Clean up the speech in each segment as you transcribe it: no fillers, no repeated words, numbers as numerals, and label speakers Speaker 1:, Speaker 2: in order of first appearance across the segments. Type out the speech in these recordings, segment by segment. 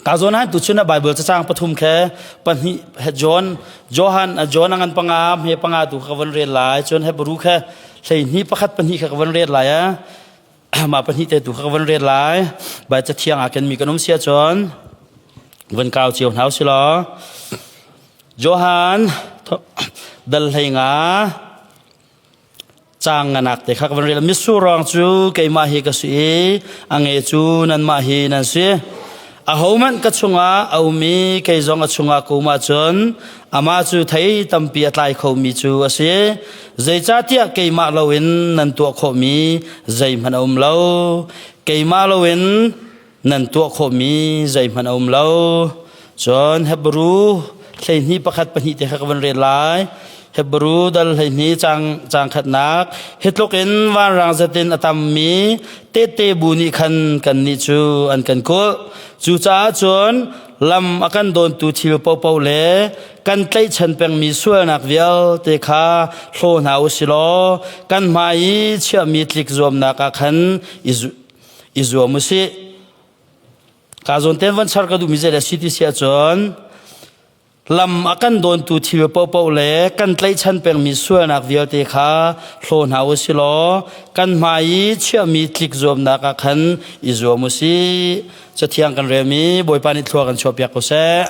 Speaker 1: Ka zawn han tu chun Bible cacang pathum khe pahnih he John Johan John angan panga he panga tu ka van rel lai cun Hebrew khe hlei hni pakhat pahnih kha ka van rel lai a ma pahnih te tu kha ka van rel lai bai cathiang ah ken mi kan um sia cun van kau cio hna si law Johan dal hlei nga Caang nganak te kha ka van rel. Mitsur ruang cu keimah hi ka si i a nge cu nanmah hi nan si. Ahohmanh ka chungah a um i kei zong a chungah ka um ahcun amah cu thei tampi a tlai khomi cu a si. Zeicahtiah keimah loin nan tuah khawhmi zeihmanh a um lo. Keimah loin nan tuah khawhmi zeihmanh a um lo. Cun Hebru 12 pakhat pahnih te kha ka van rel lai. Hebru dal 12 cang cang khatnak hi tluk in vanrang zatin a tammi tete bu nih khan kannih cu an kan kulh. Cucaah cun lam a kan dawntu thil paohpaoh le kan tlaihchan pengmi sualnak vialte kha hlaw hna u silaw kan hmai i chiahmi tlik zuamnak ah khan i zuam u sih. Ka zawn ten van char ka duhmi zei le si ti si ahcun lam a kan dawntu thil paohpaoh le kan tlaihchan pengmi sualnak vialte kha hlaw hna u si law kan hmai i chiahmi tlik zuamnak ah khan i zuam u sih. Cathiang kan relmi Bawipa nih thlua kan chuahpiak ko seh.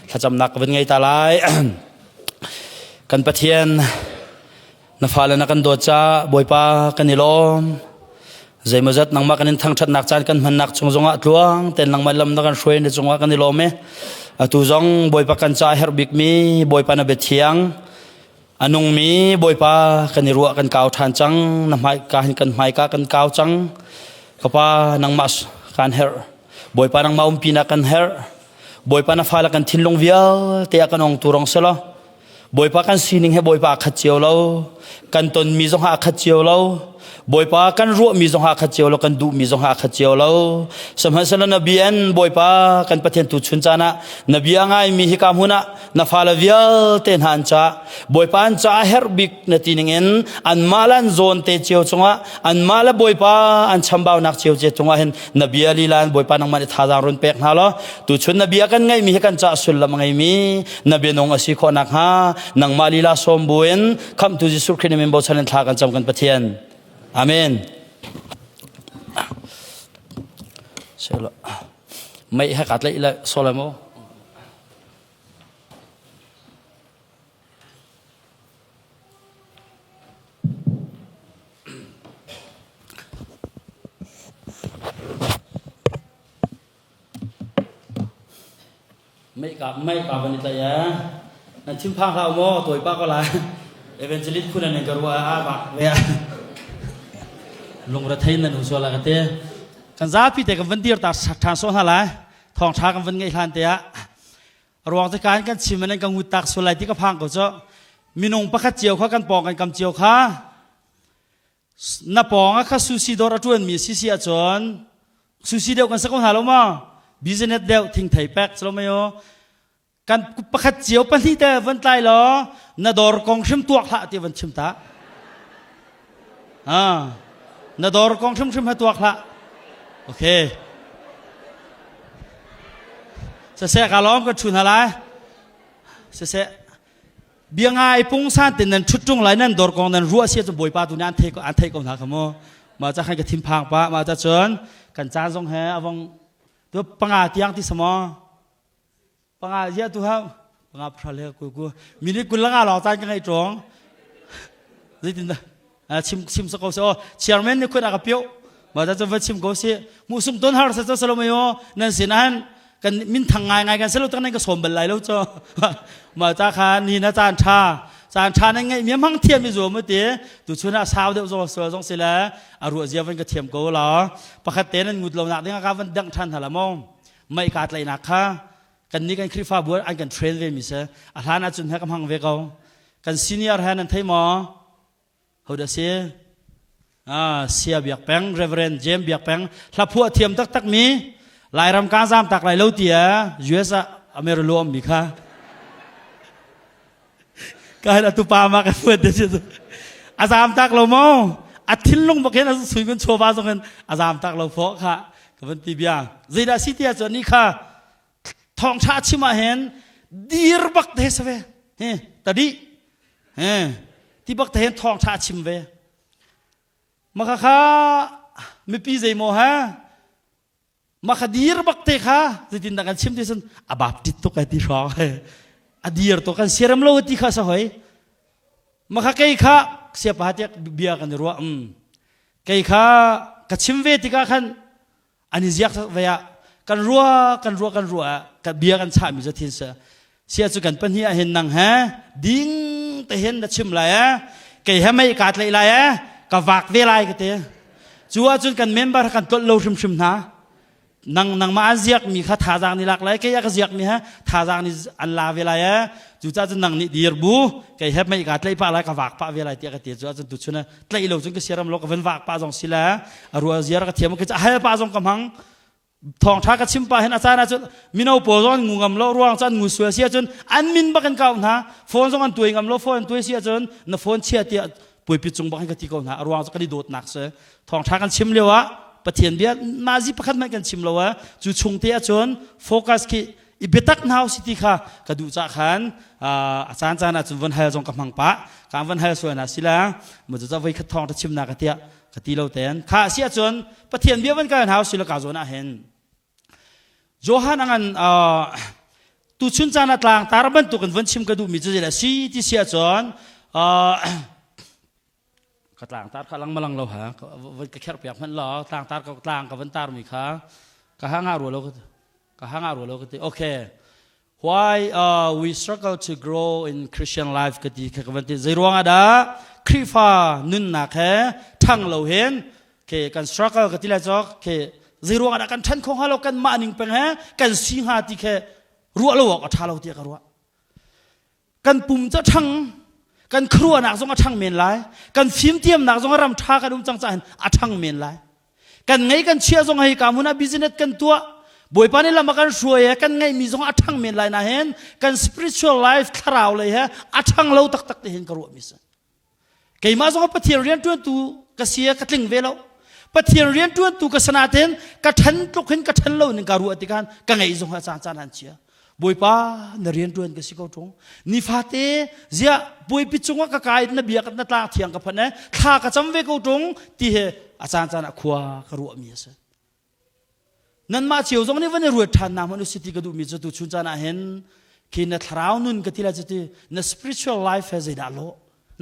Speaker 1: Thlacamnak ka van ngei ta lai. Kan Pathian Na fale na kan dawt caah Bawipa kan i lawm. Zeimawzat nangmah kan in thangṭhatnak caan kan hmannak chung zongah tluang ten nangmah lam na kan hruai na cungah kan i lawm i atu zong Bawipa kan caah herh bikmi Bawipa na biathiang a nungmi Bawipa kan i ruah kan kau ṭhan cang na hmaika hin kan hmaika kan kau cang ka pa nangmah kan herh Bawipa nangmah umpinak kan herh Bawipa na fale kan thinlung vialte ah kan ong tu rong selaw Bawipa kan sining he Bawipa a khat cio lo. Kan tonmi zong a khat cio lo. Bawipa kan ruahmi zong a khat cio lo, kan duhmi zong a khat cio lo. Sihmanhsehlaw na bia in Bawipa kan Pathian tu chun caan ah na bia ngaimi hika hmun ah na fale vialte hna an ca Bawipa an ca a herh bik na ti ning in anmah le an zawn te cio cungah anmah le Bawipa an chambaunak cio cio cungah hin na bia lila in Bawipa nangmah nih thazaang run pek hna law tuchun na bia kan ngaihmi hi kan ca sullam a ngeimi na bianung a si khawh nakhnga nangmah lila sawm buin khamhtu Jesuh Khrih min bochan in thla kan cam kan Pathian. Amen. Mei he ka tlaih le solemo. Mei ka mei ka van i tlaih ee. Nan thinphang hlah u maw tawi pah ko lai. Evangelist phun an ka ruah ah bak ve. Lungrethei nan um sual la ka ti. Kan zapi te kan van dir ta ṭhan sawh hna lai. Thawngṭha kan van ngeih hlan te ah. Ruang te kan kan chim in kan ngut tak sual lai ti ka phang ko cu. Minung pakhat cio kha kan pawng kan kam cio kha na pawng ah kha sushi dawr a ṭuanmi si si ahcun sushi deuh kan sa ko hna lo maw business deuh thingthei pek si lo mei aw kan pakhat cio pahnih te van tlai law na dawr kong hrim tuak hlah ti van chim ta ah na dawr kong hrim hrim ha tuak hlah okay saseh ka lawm kan chun halai saseh Bia ngai pungsan ten nan ṭhut ṭung lai nan dawr kong nan ruah sia cu Bawipa tu nih an thei ko an theih ko hna kha mu. Mah ca khan ka thinphang pah mah ca cun kan caan zong he avong tu panga tiang ti samaw panga zia tu ha panga phra le ku ku minute kul langa lawng caan ka ngei ṭong zeitin dah chim chim sa ko se o chairman nih khun a ka pio mah ca cun va chim ko si mu sum ton har sa cho salomayo nan sin an kan min thang ngai ngai kan selo tak nan ka som bal lai lo cho ma ta kha ni na caan tha caan tha nan ngai mi mang thiam mi zo mu ti tu chuna sau deuh zo so zong si le a ruah zia van ka thiam ko la pakhat te nan ngut lo nak ding ka van dang than hala mo mai ka tlai nak kha kan ni kan khrifa bu an kan train ve mi se a hlan ah cun he ka hmang ve ko kan senior he nan thei mo Ho dah si? Ah, Sia Biak Peng, Reverend James Biak Peng, hlaphuah thiam taktak mi, Lairam ka zam tak lai lo tia US ah Amerilo mi kha. Ka hin atu pa ma ka fuat de si. A zam tak lo mo. A thinlung bak hin a sui kun chawa zong hin a zam tak lo pho kha. Ka van ti bia. Zeidah si tia chuan ni kha. Thawngṭha chim ah hin dir bak te si ve. Hi tadi. He ti bak te hin thawngṭha chim ve. Maka kha mipi zeimaw ha maka dir bak te kha zeitin dah kan chim ti cun a baptit tuk ai ti hrawng a dir tuk kan siaram lo ti kha sa hoi maka kei kha siapa tiak bia kan i ruah um kei kha ka chim ve tikah khan an i ziak ve ah kan rua kan rua kan rua ka bia kan chahmi cu thin sa sia cu kan pahnih ah hin nang he ding te hin na chim lai eh kei he mei ka tlaih lai eh ka vak ve lai ka ti cu ahcun kan member kan tlolh lo hrimhrim hna nang nangmah an ziak mi kha thazaang ni lak lai kei a ka ziak mi he thazaang ni an la ve lai eh cucaah cun nang nih dir bu kei he mei ka tlaih pah lai ka vak pah ve lai tiah ka ti cu ahcun tuchun tlaih lo cun ka siaram lo ka van vak pah zong si le a rual ziar ka thiam ka hal pah zong ka hmang thawngtha ka chim pah hin a caan ahcun mino pawl zong an ngu ngam lo ruang cu an ngu sual si ahcun an min bak in kau hna phone zong an tuai ngam lo phone an tuai si ahcun na phone chia tiah puaipi cung bak in ka ti ko hna a ruang cu kan i dawtnak si thawngtha kan chim lio ah Pathian bia nazi pakhat hmanh kan chim lo ah cu chung te ahcun focus khi i biatak hna si ti kha ka duh cah khan a caan caan ahcun von hal zong ka hmang pah ka van hal sual na sila mu cu voi khat thawng ta chim na ka tiah ka ti lo ten kha si ahcun Pathian bia van kal hau sila ka zawn ah hin Johan angan tu chun caan ah tlang tar bantuk in von chim ka duh mi cu zeidah si ti si ahcun ka tlang tar kha lang malang lo ha ka kherh piak hmanh law tlang tar ka tlang ka van tar mi kha ka ha nga rua lo ka ha nga rua lo ka ti okay why we struggle to grow in Christian life ka ti kha ka van ti zei ruang ah dah Khrihfa nunnak he ṭhang lo hin ke kan struggle ka ti lai cok ke zei ruang ah dah kan ṭhan kho hnga lo kan mah ning peng he kan si hnga ti khe ruah lo awk a ṭha lo tiah ka ruah Kan pum cu a ṭhang, kan khuaruahnak zong a ṭhang men lai, kan fimtiamnak zong a ram ṭha kan um cang caah hin a ṭhang men lai. Kan ngei kan chia zong hei ka hmun ah business kan tuah, Bawipa nih lam a kan hruai e kan ngeihmi zong a ṭhang men lai na hin kan spiritual life thlarau lei he a ṭhang lo taktak te hin ka ruahmi si. Keimah zong Pathian rianṭuantu ka si ka tling ve lo. Pathian rianṭuantu ka sana ten ka ṭhan tluk hin ka ṭhan lo ning ka ruah tikhan ka ngeih zong a caan caan an chia. Bawipa na rianṭuan ka si ko ṭung. Nifate ziah puaipi cungah ka kai na bia na tlang thiang ka phanh e thla ka cam ve ko ṭung ti he a caan caan ah khua ka ruahmi a si. Nanmah cio zong nih van i ruat ṭhan hna hmanh usih ti ka duhmi cu tuchun caan ah hin khi na thlarau nun ka ti lai cu ti na spiritual life he zeidah lawh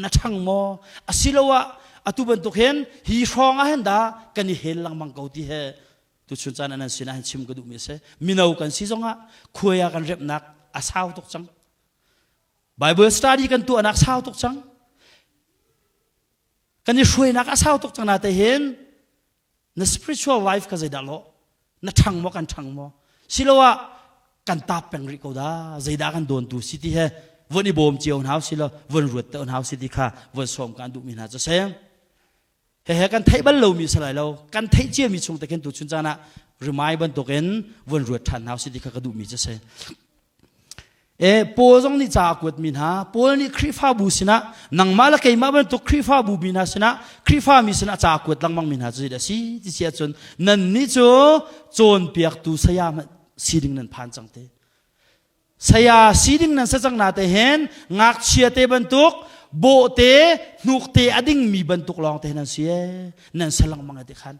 Speaker 1: na ṭhang maw asiloah atu bantuk hin hi hrawng ah hin dah kan i hel lengmang ko ti he tuchun caan ah nan sinah hin chim ka duhmi a si mino kan si zongah khuai ah kan remnak a sau tuk cang Bible study kan tuahnak sau tuk cang kan i hruainak a sau tuk cang na te hin na spiritual life kha zeidah lawh na ṭhang maw kan ṭhang maw siloah kan tap peng rih ko dah zeidah kan dawntu si ti he von i bawm cio hna si law von ruat te hna si ti kha von sawm kan duhmi hna cu si he he kan theih bal lomi si lai lo kan theih ciami chung te khin tu chun caan ah rimai bantukin von ruat ṭhan hna si ti kha ka duhmi cu si E Paul zong nih ca a kuatmi hna Paul nih Khrihfabu sinah nangmah le keimah bantuk Khrihfabu mi hna sinah Khrihfami sinah ca a kuat lengmang mi hna cu zeidah a si ti si ahcun nannih cu cawnpiaktu saya hmanh si ding nan phan cang te saya si ding nan sa cang na te hen ngakchia te bantuk bawhte hnukte a dingmi bantuk lawng te nan si e nan sa lengmang e ti khan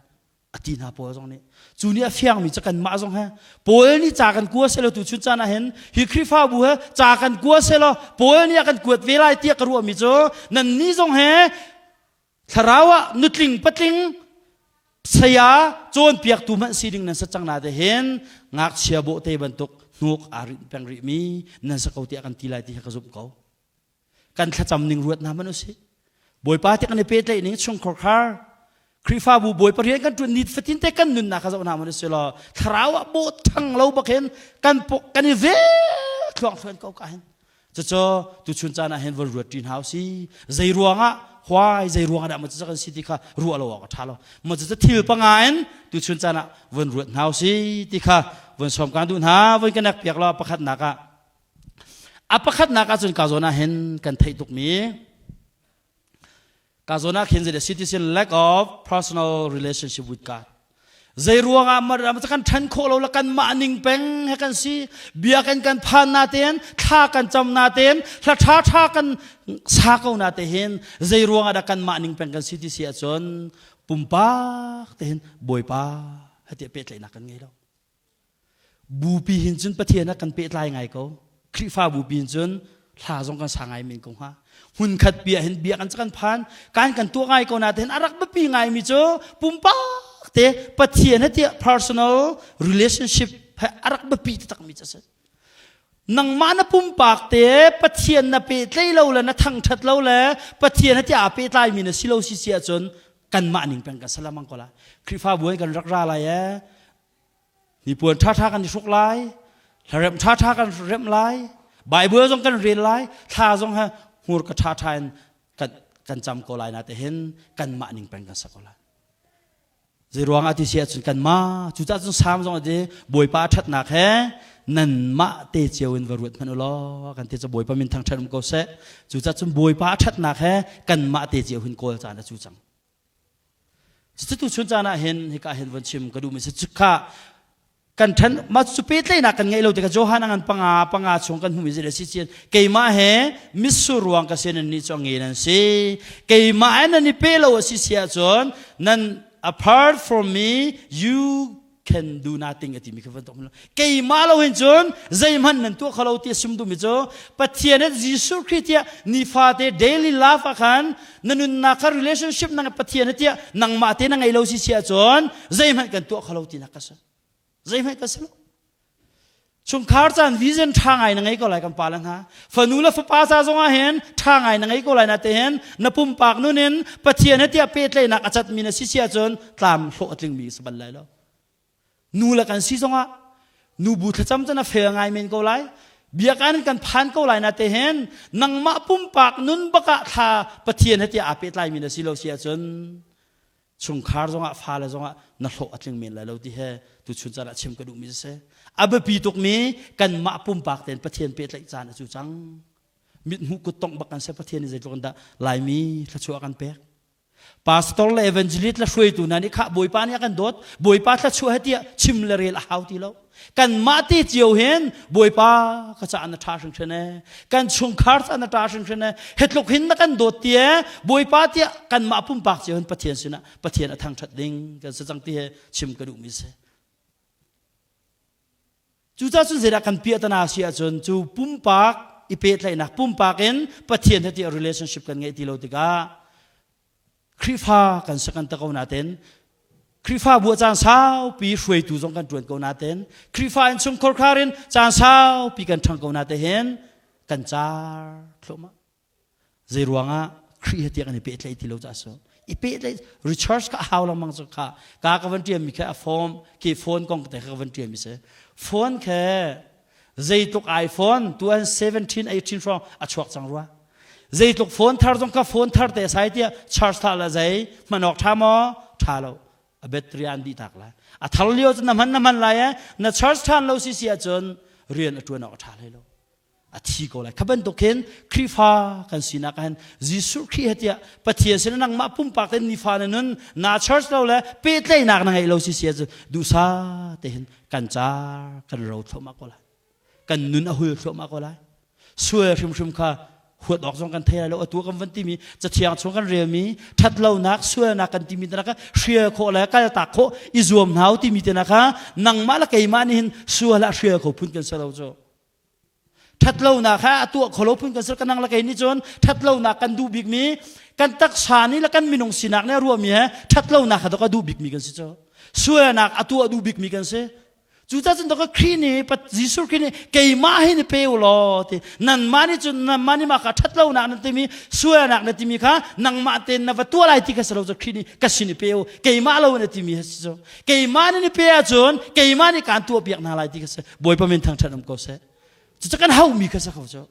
Speaker 1: a ti hna Paul zong nih cu nih a fiangmi cu kanmah zong he Paul nih ca kan kua selaw tu chun caan ah hin hi Khrihfabu he ca kan kua selaw Paul nih a kan kuat ve lai tiah ka ruahmi cu nannih zong he thlarau ah nutling patling saya cawnpiaktu hmanh si ding nan sa cang na te hin ngakchia bawhte bantuk hnuk aa rinh peng rihmi nan sa ko tiah kan ti lai ti kha ka zumh ko Kan thlacam ning ruat hna hmanh usih. Bawipa te kan i pehtlaih ning chungkhar khar Khrihfabu Bawipa rian kan ṭuan ni fatin te kan nunnak kha zoh hna hmanh usih law thlarau ah bawh ṭhang lo bak hin kan pok kan i ve thluang thluan ko ka hin cucu tuchun caan ah hin von ruat ṭi hna usih zei ruangah why zei ruangah dah maw cucu kan si ti kha ruah lo awk a ṭha lo maw cucu thil panga in tuchun caan ah von ruat hna usih ti kha von sawm kan duh hna von kan ek piak law pakhatnak ah A pakhatnak ahcun ka zawn ah hin kan theih tukmi ka zawn ah khin zei citizen lack of personal relationship with God. Zei ruangah kan ṭhan khawh lo le kanmah ning peng he kan si. Biakinn kan phan natein, thla kan cam natein, hla ṭhaṭha kan sa ko nate hin zei ruangah dah kanmah ning peng kan si ti si ahcun pumpak te hin Bawipa he tiah pehtlaihnak kan ngei lo. Bupi hin cun Pathian ah kan pehtlai ngai ko. Khrihfa bupi hin cun hla zong kan sa ngai men ko hnga. Hmun khat pi ah hin bia kan kan phan, kan kan tuah ngai ko na te hin a rak biapi ngai mi cu pumpak te Pathian he tiah personal relationship he a rak biapi taktak mi cu a si. Nangmah na pumpak te Pathian na pehtlai lo le na thangthat lo le Pathian he tiah aa pehtlai mi na si lo si si ahcun kanmah ning peng kan salamang ko la. Khrihfabu in kan rak ra lai ee. Hnipuan ṭhaṭha kan i hruk lai, hlaremh ṭhaṭha kan remh lai, Bible zong kan rel lai, thla zong ha hmurka ṭhaṭha in kan, kan cam ko lai na te hin kanmah ning peng kan sak ko lai. Zei ruangah ti si ahcun kanmah cucaah cun Salm zong a ti Bawipa ṭhatnak he nanmah te cio in va ruat hmanh u law kan ti cu Bawipa min thangṭhat um ko seh. Cucaah cun Bawipa ṭhatnak he kanmah te cio hin kawl caan a cu cang. Cucu tuchun caan ah hin hika hin von chim ka duhmi si cukha kan ṭhen mah cu pehtlaihnak kan ngeih lo tikah Johan a ngan panga panga chung kan hmuhmi zei si cin keimah he mitsur ruang ka sin nih cu a nge nan si keimah he nan i pe lo a si si ahcun nan apart from me you can do nothing a timi kha van tok keimah lo hin cun zeihmanh nan tuah kho lo ti a sim duhmi cu Pathian he Jesuh Khrih tiah nifate daily life ah khan na nunnak kha relationship nang Pathian he tiah nangmah te na ngei lo si si ahcun zeihmanh kan tuah kho lo tinak ka si zeihmanh kan si lo chungkhar caan vision ṭha ngai na ngei ko lai kan pa le hna fanu le fapa ca zongah hin ṭha ngai na ngei ko lai na te hin na pumpak nun in Pathian he tiah pehtlaihnak a catmi na si si ahcun tlam hlawh a tlingmi si bal lai lo nu le kan si zongah nubu thlacam cu na fel ngai men ko lai biakinn kan phan ko lai na te hin nangmah pumpak nun bakah thla Pathian he tiah aa pehtlaimi na si lo si ahcun chungkhar zongah fale zongah na hlawh a tling men lai lo ti he tuchun caan ah chim ka duhmi si a biapi tukmi kanmah pumpak tein Pathian pehtlaih caan a cu cang mithmuh kuttongh bak kan si Pathian nih zeitluk in dah Laimi thluachuah kan pek pastor le evangelist le hruaitu hna nih khah Bawipa nih a kan dawt Bawipa thluachuah he tiah chim le rel a hau ti lo kanmah te cio hin Bawipa ka caah na ṭha hringhran e kan chungkhar caah na ṭha hringhran e hetluk hin na kan dawt ti e Bawipa tiah kanmah pumpak cio hin Pathian sinah Pathian a thangṭhat ding kan si cang ti he chim ka duhmi si cucaah cun zeidah kan piahtana si ahcun cu pumpak i pehtlaihnak pumpak in Pathian he tiah relationship kan ngeih ti lo tikah Khrihfa kan si kan ta ko nain Khrihfabu ah caan saupi hruaitu zong kan ṭuan ko nain Khrihfa innchungkhar khar in caan saupi kan ṭhang ko nain hin kan car thluahmah. Zei ruangah Khrih he tiah kan i pehtlaih ti lo caah so i pehtlaih research kha a hau lengmang cu kha ka ka van ṭian mi kha a form ke phone kong te kha ka van ṭian mi si phone khe Zeitluk iPhone tuan 17 18 hrawng a chuak cang rua. Zeitluk phone thar zong kha phone thar te sai tiah charge tha la zei hman awk tha maw? Tha lo. A battery an dih tak lai. A thar lio cun na hman na hman lai eh na charge than lo si si ahcun rian a tuan awk a tha hlei lo. A thi ko lai. Kha bantuk hin Khrihfa kan sinak ah hin Jesuh Khrih he tiah Pathian sin nangmah pumpak ten nifa na nun na charge lo le pehtlaihnak na ngeih lo si si ahcun duhsa te hin kan car kan ro thluahmah ko lai kan nun a hul thluahmah ko lai sual hrimhrim kha huat awk zong kan thei lai lo atu kan van timi cathiang chung kan relmi ṭhatlonak sualnak kan timi te kha hrial khawh le kaltak khawh i zuam hna timi te na kha nangmah le keimah nih hin sual ah hrial kho phun kan si lo cu ṭhatlonak kha a tuah kholo phun kan si ka nang le kei nih cun ṭhatlonak kan duh bikmi kan taksa nih le kan minung sinak nih a ruahmi he ṭhatlonak kha ka duh bikmi kan si cu sualnak a tuah duh bikmi kan si cucaah cun ka Khrih nih Jesuh Khrih nih keimah hi ni pe u law ti nanmah nih cun nanmah nih mah kha ṭhatlonak nan timi sualnak na timi kha nangmah tein na va tuah lai ti kha si lo cu Khrih nih ka sin i pe u keimah lo na timi ha si cu keimah nih ni pe ahcun keimah nih kaan tuah piak hna lai ti kha si Bawipa min thangṭhat um ko seh cucu kan haumi kha si ko cu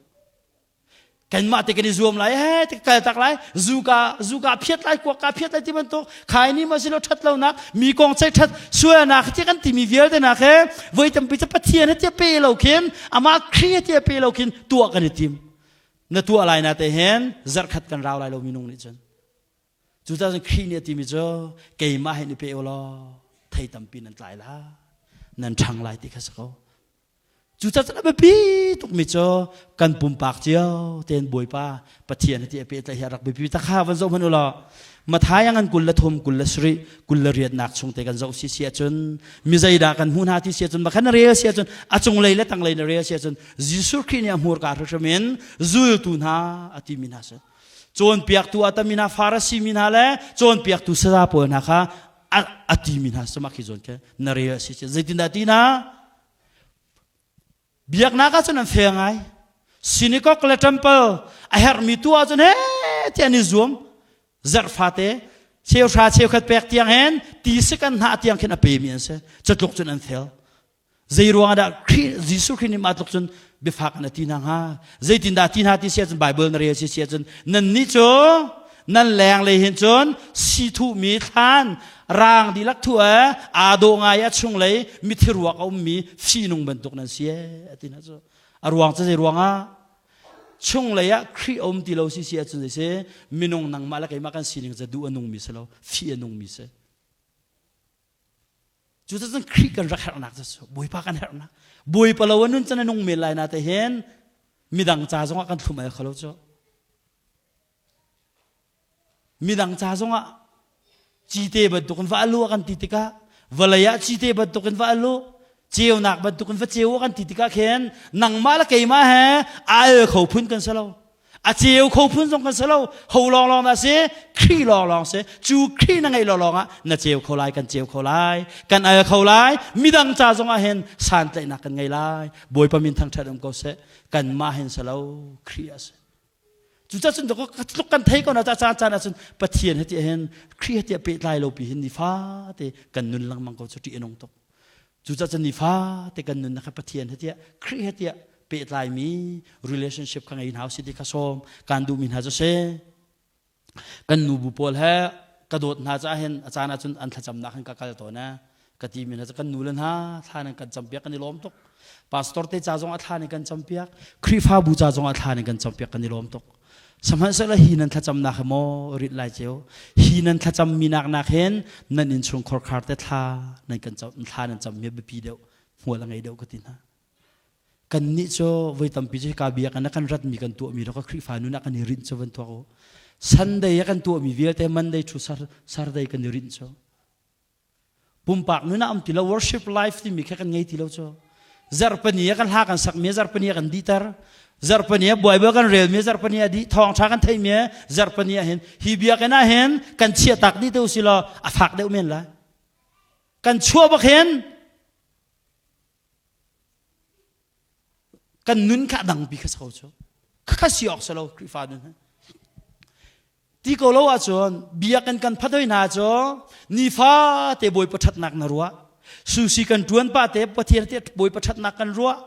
Speaker 1: kanmah te kan i zuam lai he ti kal tak lai zu ka zu ka phiat lai kuak ka phiat lai ti bantuk khai ni ma silo that lo nak mi kong chei that sualnak ti kan timi vialte nak he voi tampi cu Pathian he tia pe lo khin amah Khrih he tia pe lo khin tuah kan i tim na tuah lai na te hen zarkhat kan rau lai lo minung nih cun cucaah cun Khrih nih a timi cu keimah he ni pe u law. Thei tampi nan tlai la. Nan ṭhang lai ti kha si ko. Cucaah cun a biapi tukmi cu kan pumpak cio tein Bawipa Pathian ti a pehtlaih hi a rak biapi tak kha van zoh hmanh u law Matthai a ngan 23 27 28 nak chung te kan zoh si si ahcun mi zeidah kan hmuh hna ti si ahcun makhan na rel si ahcun a cunglei le tanglei na rel si ahcun Jesuh Khrih nih a hmurka hrimhrim in zultu hna a timi hna si cawnpiaktu a tami hna Farasi mi hna le cawnpiaktu saza pawl hna kha a timi hna si mah khi zawn khi na rel si zeitindah ti na Biaknak ah cun an fel ngai. Synagogue le temple a herhmi tu ahcun he ti an i zuam. Zarh fate cheuhra cheukhat pek tiang hen ti sik an hnah tiang khin a pemi an si. Cutluk cun an fel. Zei ruang ah dah Khrih Jesuh Khrih nih mah tluk cun biafak in a ti hna hnga? Zeitindah ti hna ti si ahcun Bible na rel si si ahcun nannih cu nan lenglei hin cun si thuhmi thlan raang dihlak thuh e aa dawh ngai a chunglei mithi ruak a ummi fihnung bantuk nan si e a ti hna cu a ruang cu zei ruangah chunglei ah Khrih a um ti lo si si ahcun zei si minung nangmah le keimah kan sining cu duh a nungmi si lo fih a nungmi si Cucun Khrih kan rak herhnak cu Bawipa kan herhnak. Bawipa lo a nun can a nung men lai na te hin midang ca zongah kan thlum al kho lo cu. Midang ca zongah cite bantukin va alu kan ti tikah vawlei ah cite bantukin va alu ceunak bantukin va ceu kan ti tikah khin nangmah le keimah he al kho phun kan si lo. A ceu kho phun zong kan si lo. Ho lawnglawng dah si? Khrih lawnglawng si. Cu Khrih na ngeih lawnglawng ah na ceu kho lai, kan ceu kho lai, kan al kho lai. Midang ca zong ah hin santlaihnak kan ngei lai. Bawipa min thangṭhat um ko seh. Kanmah hin si lo, Khrih a si. Cucaah cun tluk kan thei ko na ca caan caan ahcun Pathian he tiah hin Khrih he tiah pehtlai lo pi hin nifate kan nun lengmang ko cu ṭih a nung tuk. Cucaah cun nifate kan nunnak kha Pathian he tiah Khrih he tiah pehtlaimi relationship kha ngei hna usih ti kha sawm kan duhmi hna cu si. Kan nubu pawl he ka dawt hna caah hin a caan ahcun an thlacamnak hin ka kal tawn e. Ka timi hna cu kan nu le hna thla nan kan campiak kan i lawm tuk. Pastor te ca zong ah thla nan kan campiak, Khrihfabu ca zong ah thla nan kan campiak kan i lawm tuk. Sihmanhsehlaw hi nan thlacamnak hi maw rit lai ceu hi nan thlacammi nak nak hin nan innchung khorkhar te thla nan kan thla nan cammi biapi deuh hmual a ngei deuh ka ti hna. Kannih cu voi tampi cu hika biakinn ah kan ratmi kan tuahmi ro ka Khrihfa nun ah kan i rinh cu van tuak u. Sunday ah kan tuahmi vialte Monday to Saturday kan i rinh cu. Pumpak nun ah um ti lo worship life timi kha kan ngei ti lo cu. Zarhpani ah kan hla kan sakmi zarhpani ah kan dihter. Zarhpani ah Bible kan relmi zarhpani ah dih thawngṭha kan theihmi zarhpani ah hin hi biakinn ah hin kan chiahtak dih te usih law a fak deuh men lai. Kan chuah bak hin kan nun kha dangpi kha si ko cu. Kha si awk si lo Khrihfa nun hi. Ti ko lo ahcun biakinn kan phat hoi hna cu nifate Bawipa ṭhatnak na ruah. Susi kan ṭuan pah te Pathian te Bawipa ṭhatnak kan ruah.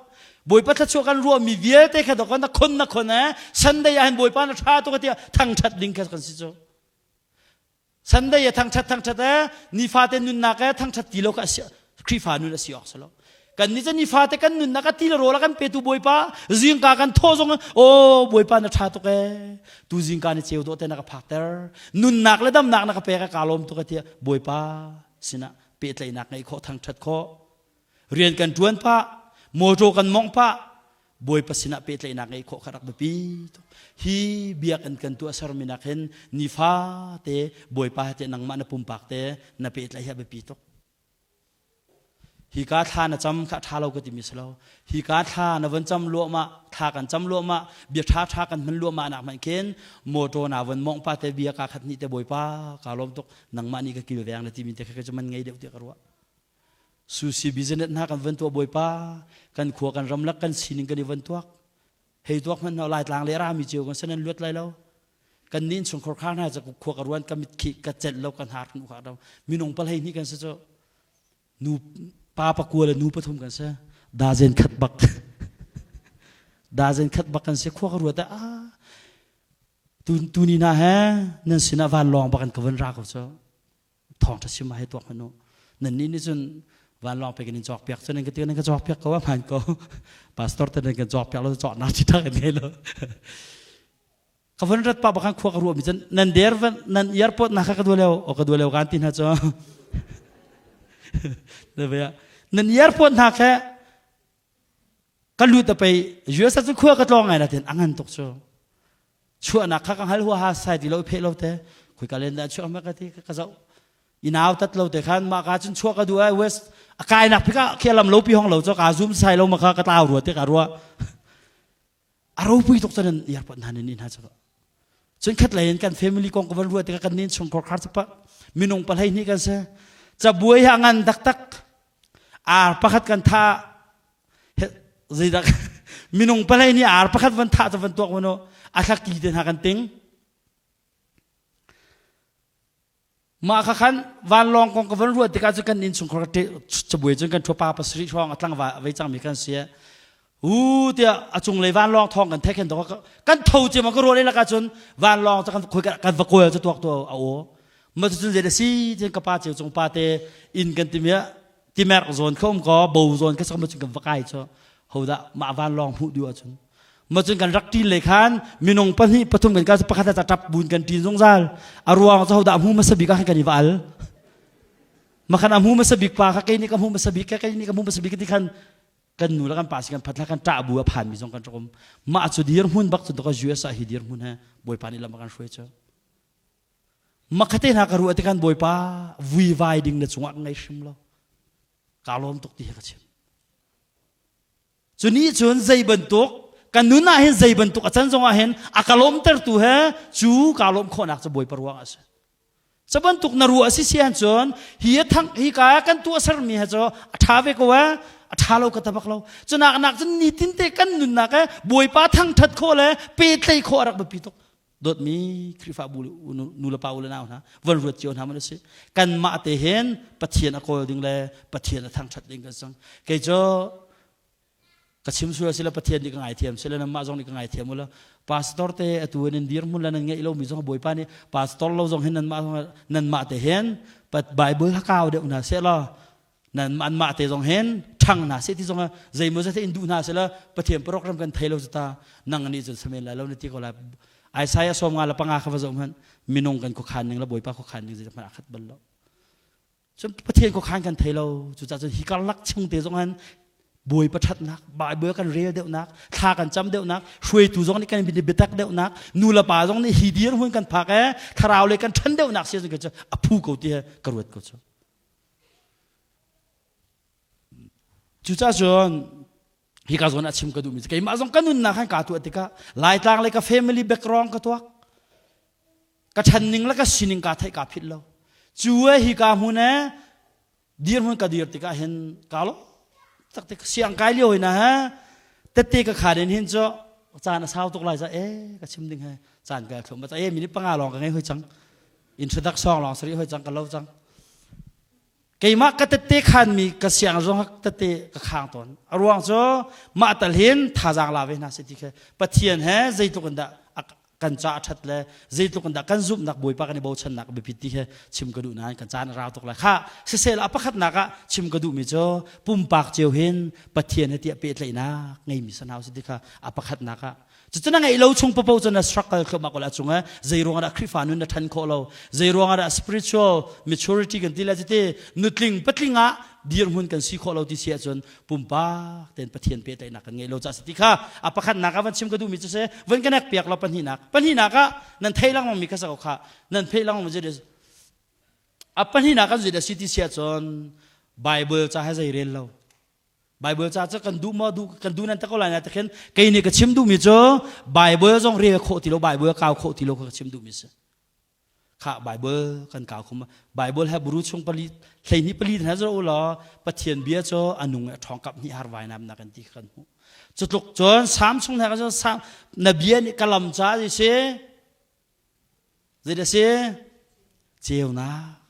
Speaker 1: Bawipa thluachuah kan ruahmi vialte kha dok na khon na khon eh Sunday ah hin Bawipa na ṭha tuk tiah thangṭhat ding kha kan si cu. Sunday ah thangṭhat thangṭhat eh nifate nunnak eh thangṭhat ti lo kha Khrihfa nun a si awk si lo. Kan nih cu nifate kan nunnak a ti le rawl a kan petu Bawipa zingka kan thawh zong aw Bawipa na ṭha tuk ee tu zingka ni ceu dawh te na ka phakter nunnak le damnak na ka pek a ka lawm tuk e tiah Bawipa sinah pehtlaihnak ngeih khawh thangṭhat khawh rian kan ṭuan pah mawṭaw kan mawngh pah Bawipa sinah pehtlaihnak ngeih khawh kha rak biapi tuk. Hi biakinn kan tuah sermi nak hin nifate Bawipa he te nangmah na pumpak te na pehtlaih hi a biapi tuk. Hika thla na cam kha ṭha lo ka timi si lo. Hika thla na von cam luahmah, thla kan cam luahmah, bia ṭha ṭha kan hman luahmah nak hmanh khin motor na von mawngh pa te bia ka khat hnih te Bawipa ka lawm tuk nangmah nih ka kilveng na timi te kha cu man ngei deuh tiah ka ruah. Susi business hna kan van tuah Bawipa kan khua kan ramlak kan sining kan i van tuak. Hei tuak hmanh hna Laitlang le rami cio kan sanan luat lai lo. Kan nih innchungkhar khar hna cu khua ka ruan ka mit khi ka celh lo ka hnar nu ka do. Minung palhei hnih kan si cu nu pa pakua le nu pathum kan si. Dazen khat bak. Dazen khat bak kan si khua ka ruat ah tu tu ni na he nan sinah vanlawng bak an ka van ra ko cu. Thawngṭha chim ah hei tuak hmanh u. Nannih nih cun vanlawng pek in in cawkpiak cun nan ka ti nan ka cawkpiak ko a hmaan ko. Pastor te nan kan cawkpiak lo cawknak ci ṭha kan ngei lo. Ka von rat pa bakhan khua ka ruah mi cun nan der van nan airport na kha ka duh leo o ka duh leo kan ti hna cu. Nan airport hna khe ka lut a pei US ah cun khua ka tlawng ngai na tin a ngan tuk cu. Chuahnak kha ka hngal huaha sai ti lo i pheh lo te. Khoi ka len dah chuah ma ka ti ka zoh. I nau tat lo te khan mah ka cun chuah ka duh ai West a kainak phika khi lam lo pi hong lo cho ka zoom sai lo ma kha ka tlau rua te ka rua. A ropui tuk cun airport hna nin hna cu. Cun khat lei in kan family kong ka van ruah tikah kan nin chungkhar khar cu pa minung palhei hnih kan si. Cabuai ha ngan taktak. Ar pakhat kan tha zeidah minung palhei nih ar pakhat van thah cu van tuak vano a thlaki te hna kan ting. Mah kha khan vanlawng kong ka van ruah tikah cu kan innchungkhar cabuai cun kan ṭhuapa pasarih hrawng a tlangval a vei cangmi kan si. U tiah a cunglei vanlawng thawng kan theih khan kan tho cia ma ka ruah lelak ahcun vanlawng cu kan khoi kan va kawl cu tuak tu a aw. Ma cu cun zei da si tin ka pa ceu cung pa te inn kan timi ah timerh zawn kha um ko bo zawn kha ma cun kan va kai cu hodah mah vanlawng hmuh duh ahcun ma cun kan rak ṭin le khan minung pahnih pathum kan ka pakhat a ṭap bun kan ṭin zungzal a ruang cu hodah hmu hmasa bik ah khan kan i va al makhan a hmu hmasa bik pa kha kei nih ka hmu hmasa bik kei nih ka hmu hmasa bik ti khan kan nu le kan pa si kan phat kan ṭah bu a phan mi zong kan rak um mah cu dir hmun bak cu ka US ah hi dir hmun he bawipa nih lam a kan hruai cu Makhate hna ka ruah tikhan Bawipa vuivai ding na cungah ka ngei hrim lo. Kaa lawm tuk ti hi ka chim. Cu nih cun zei bantuk ka nun ah hin zei bantuk a can zong ah hin a ka lawmtertu he cu kaa lawm khawhnak cu Bawipa ruang ah a si. Cu bantuk na ruah a si si ahcun hi a thang hi ka kan tuah sermi he cu a ṭha ve ko eh a ṭha lo ka ta bak lo. Cunak nak cun nitin te kan nunnak he Bawipa thangṭhat khawh le pehtlaih khawh a rak biapi tuk. Dawtmi Khrihfabu nu le pa u le nau hna van ruat cio hna man si. Kanmah te hin Pathian a kawl ding le Pathian a thangṭhat ding kan sang. Kei cu ka chim sual sila Pathian nih ka ngaithiam sila nanmah zong nih ka ngaithiam ula pastor te atu in nan dirhmun le nan ngeih lomi zong Bawipa nih pastor lo zong hin nanmah nanmah te hin Bible kau deuh hna seh law nan anmah te zong hin ṭhang hna seh ti zong zeimaw zat in duh hna seh la Pathian program kan thei lo cu ta nang nih cun samen lai lo na ti ko lai Isaiah 55 kha va zoh hmanh minung kan khuakhan ning le Bawipa khuakhan ning zei hmanh a khat bal lo cun Pathian khuakhan kan thei lo cucaah cun hi karlak chung te zong han Bawipa ṭhatnak Bible kan rel deuhnak thla kan cam deuhnak hruaitu zong nih kan biatak deuhnak nu le pa zong nih hi dir hun kan phak e thlarau le kan ṭhan deuhnak si cu a phu ko ti he ka ruat ko cu Cucaah cun hika zawn ah chim ka duhmi cu keimah zong ka nunnak khan kaa tuah tikah Laitlang le ka family background ka tuak. Ka ṭhanning le ka sining kaa theih kaa philh lo. Cu e hika hmun e dirhmun ka dir tikah hin kaa lo tak tik siang kai lio hina he tette ka khan in hin cu caan a sau tuk lai ca e ka chim ding he caan ka thlum ba e minute panga lawng ka ngei hoi cang introduction lawng sari hoi cang ka lo cang Keimah ka tette khanmi ka siang zong tette ka khang tawn. A ruang cu mah tal hin thazaang la ve hna seh ti khi Pathian he zeitluk in dah kan ca a ṭhat le zeitluk in dah kan zumhnak Bawipa kan i bochannak a biapit ti khi chim ka duh nain kan caan a rau tuk lai. Khah, siseh a pakhatnak ah chim ka duhmi cu pumpak cio hin Pathian he tiah pehtlaihnak ngeimi si hna usih ti kha a pakhatnak ah Cucu na ngeih lo chung papo cu na struggle thluahmah ko la cung eh zei ruang ah dah Khrihfa nun na ṭhan khawh lo zei ruang ah dah spiritual maturity kan ti le cuti nutling patling ah dirhmun kan si khawh lo ti si ahcun pumpak tein Pathian pehtlaihnak kan ngeih lo caah si ti kha a pakhatnak ah van chim ka duhmi cu si van ka nek piak lo pahnihnak pahnihnak ah nan thei lengmang mi kha sa ko kha nan theih lengmang mi cu a pahnihnak kan zei dah si ti si ahcun Bible ca he zei rel lo Bible ca cu kan duh maw duh kan duh nan te ko lai na tikhin kei nih ka chim duhmi cu Bible zong rel khawh ti lo Bible kau khawh ti lo ka chim duhmi si. Kha Bible kan kau khum Bible he buru chung pali hleihnih pali hna zo law Pathian bia cu a nung a ṭhawng kap hnih har vai nam na kan ti kan hmuh. Cutluk cun Sam chung hna ka Sam na bia nih ka lam ca si Zeidah si? Ceunak.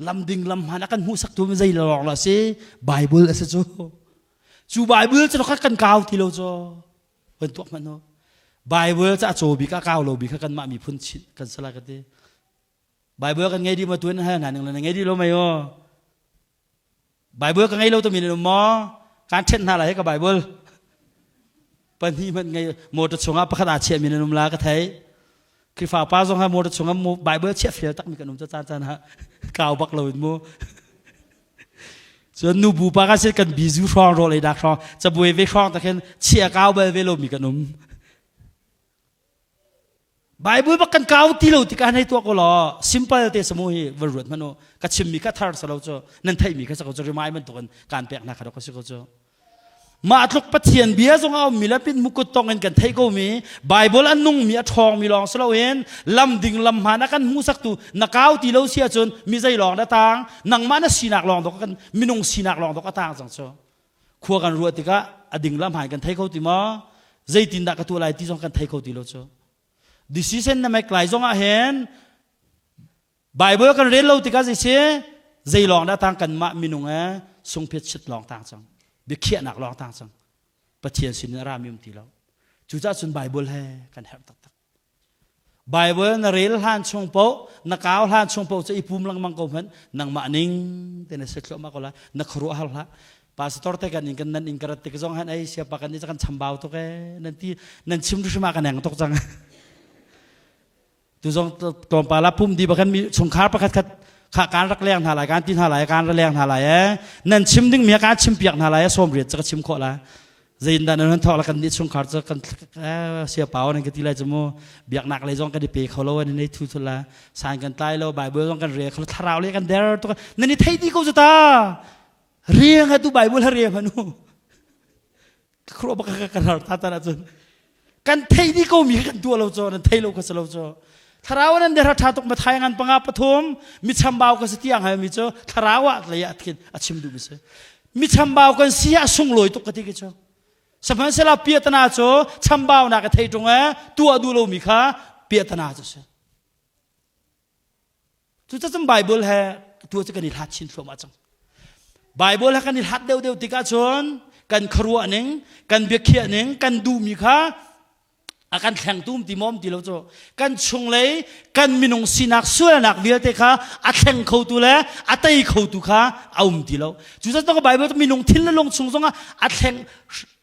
Speaker 1: Lam ding lam hmaan a kan hmuhsaktu zei lawng la si? Bible a si cu. Cu Bible cu kan kau ti lo cu. Kan tuak hmanh ho. Bible cu a caw bik a kau lo bik kha kanmah miphun chin kan sala ka ti. Bible kan ngei dih ma tuan hal hna ning le na ngei dih lo mei aw. Bible ka ngei lo timi nan um maw? Kaan ṭhenh hna lai ka Bible. Pahnih hmanh ngei motor chungah pakhat aa chiahmi nan um la ka thei. Khrihfa pa zong ha motor chungah Bible chiah fel takmi kan um cu caan caan ah kau bak lo in mu. Cun nubu pa kan si kan bizu hrawng rawl ei dak hrawng cabuai ve hrawng tak hin chia kau bal ve lomi kan um. Bible bak kan kau ti lo tikah hei tuah ko law simple te samu hi van ruat hmanh u ka chimmi kha thar salo cu nan theihmi kha sako cu rimai bantukin kaan pek hna kha dok si ko cu mah tluk Pathian bia zong a ummi le pin mukut tong in kan theih ko mi Bible an nungmi a ṭhawngmi lawng si loin lam ding lam hmaan a kan hmuhsaktu na kau ti lo si ahcun mi zei lawng na tang nangmah na sinak lawng dok kan minung sinak lawng dok a tang cang cu khua kan ruah tikah a ding lam hmaan kan thei kho ti maw zeitindah ka tuah lai ti zong kan thei kho ti lo cu decision na mek lai zong ah hin Bible kan rel lo tikah zei si zei lawng dah tang kanmah minung e sungphiat chit lawng tang cang biakhiahnak lawng tang cang Pathian sin in a rami um ti lo cucaah cun Bible he kan herh taktak Bible na rel hlan chung paoh na kau hlan chung paoh cu i pum lengmang ko hmanh nangmah ning te na si thluahmah ko lai na khuaruah har hlah pastor te kan in kan nan in ka rat tik zong han ei siapa kan ni kan chambau tuk e nan ti nan chim hrim ah kan eng tuk cang Tu zong tlawmpal ah pum di bakhan mi chungkhar pakhat khat kha kan rak leng hna lai kan ti hna lai kan ra leng hna lai e nan chim ding mi kan chim piak hna lai e sawm riat ca ka chim khawh la zein dah nan thok la kan nih chungkhar ca kan sia pau nan ka ti lai chu mu biaknak lei zong kan i pe kho lo an nei thu thu la san kan tlai lo bible zong kan re kho thlarau le kan der to nan i thei di ko chu ta riang ha tu bible ha re manu khuruah bak ka kan har ta ta cun kan thei di ko mi kan tuah lo cho nan thei lo ka lo cho thlarau nan der tha tuk ma thai ngan panga pathum mi chambau ka si tiang hai mi cho thlarau ah lei ah khin a chim du mi si mi chambau kan si ah sunglawi tuk ka ti ki cho sihmanhsehlaw piatana cu chambau na ka thei tung e tuah du lo mi kha piatana cu si Cucacun Bible he tu cu kan i hlat chin thluahmah cang. Bible he kan i hlat deuhdeuh tikah cun kan khuaruah ning, kan biakhiah ning, kan duhmi kha a kan thlengtu um ti maw um ti lo cu kan chunglei kan minung sinak sualnak vialte kha a thleng khotu le a tei khotu kha a um ti lo cucaah Bible cu minung thin le lung chung zongah a thleng